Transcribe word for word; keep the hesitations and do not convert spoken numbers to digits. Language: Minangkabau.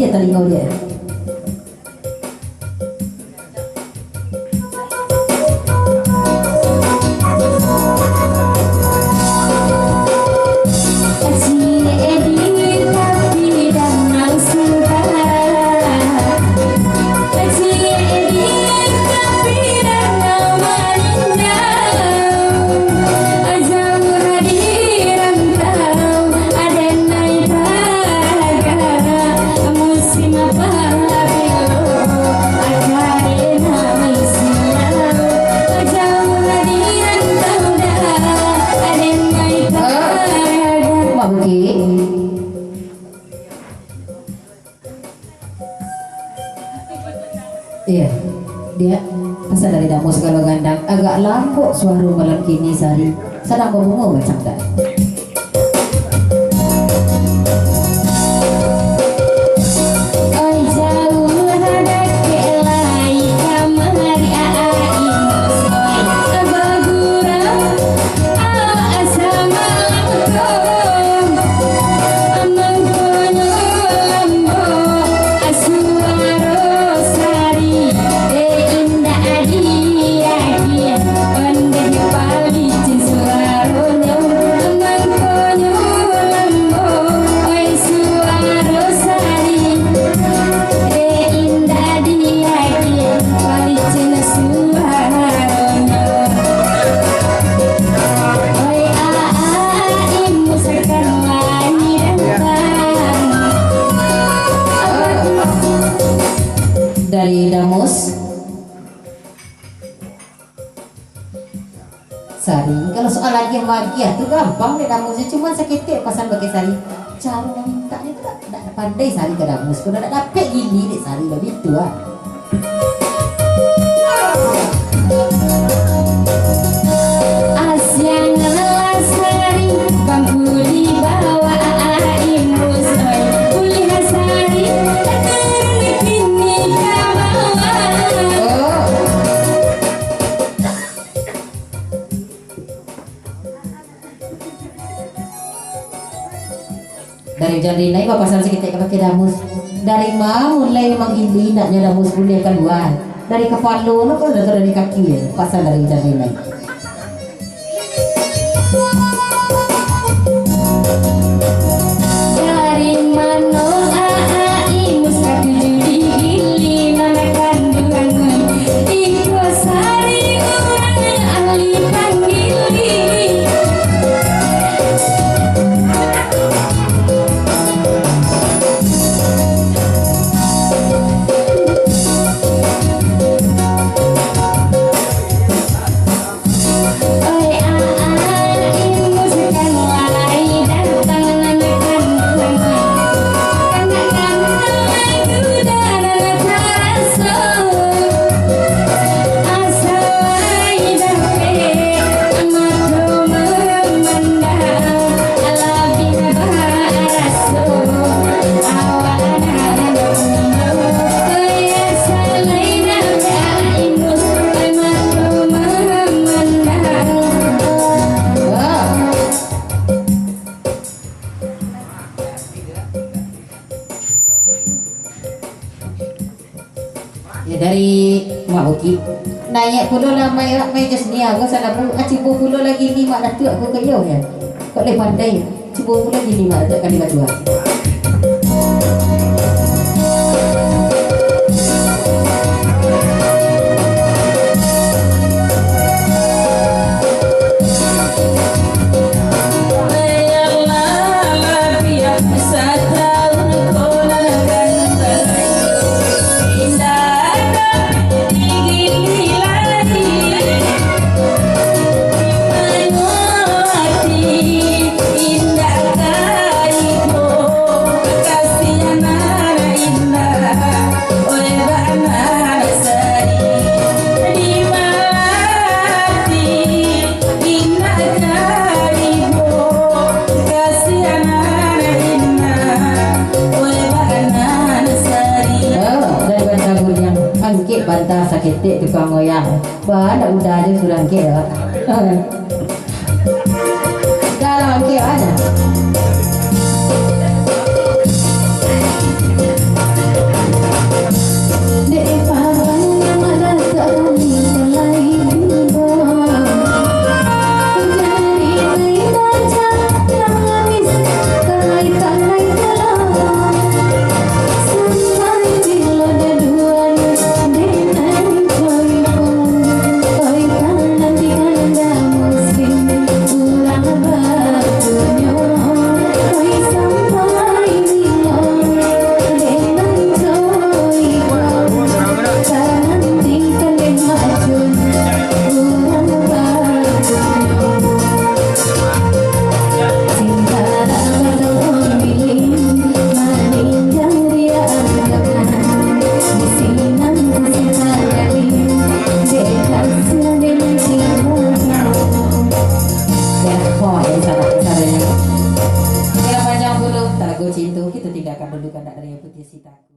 Talingo dia. Mak Bukik. Iya, dia pasan dari Damus Galo Gandang, agak lambok suaro malam kini Sari, sadang babungo macam tak. Oi, jauah dakek lai kamari, ai musti bagurau. Awak asa malam ko, mangkonyo lambok suaro Sari, dek indak diagiah, ondeh palicin suaronyo, mangkonyo lambok, oi, suaro Sari. Eh, indak diagiah, palicin suaronyo. Oi, ai musti kan lai datang. Dari Damus. Sari, kalau soal agiah-magiah tu gampang dek Damus, cuman saketek pasan bakeh Sari. Caro mamintaknyo tu dak, dak pandai Sari ka Damus, kalau dak dapek gili dek Sari, bagitu ah. Asiang lah Sari, bangku di bawah ai musti, buliah Sari, turun kini ka bawah. Oh. Dari Jan Rinai bapasan saketek ka bakeh Damus. Dari ma mulai manggilinaknyo Damus buliah kalua? Dari kapalo no ko atau dari kaki? Pasan dari Jan Rinai. Dari mano ai musti katuju digilinyo kanduangan? Iko Sari urang ahli panggili. Ya, dari Mak Uki. Naiak pulo lah mai, mai Jasnia, ko salah pu-, ah, cubo pulo lagi ni Mak Datuak ko kayo, ya. Kok lai pandai, cubo pulo gini Mak Datuak kali batua. Oh, dari Banta Buriang, angkek banta saketek tukang goyang. Bah, ndak mudah je surang angkek dah. Dah lah, angkek aja. Sudah dengan cinta. Ya, oh, yang salah, salah. Yang panjang bulu, tak lagu cinta, kita tinggalkan dulu kandak dari yang putih si takut.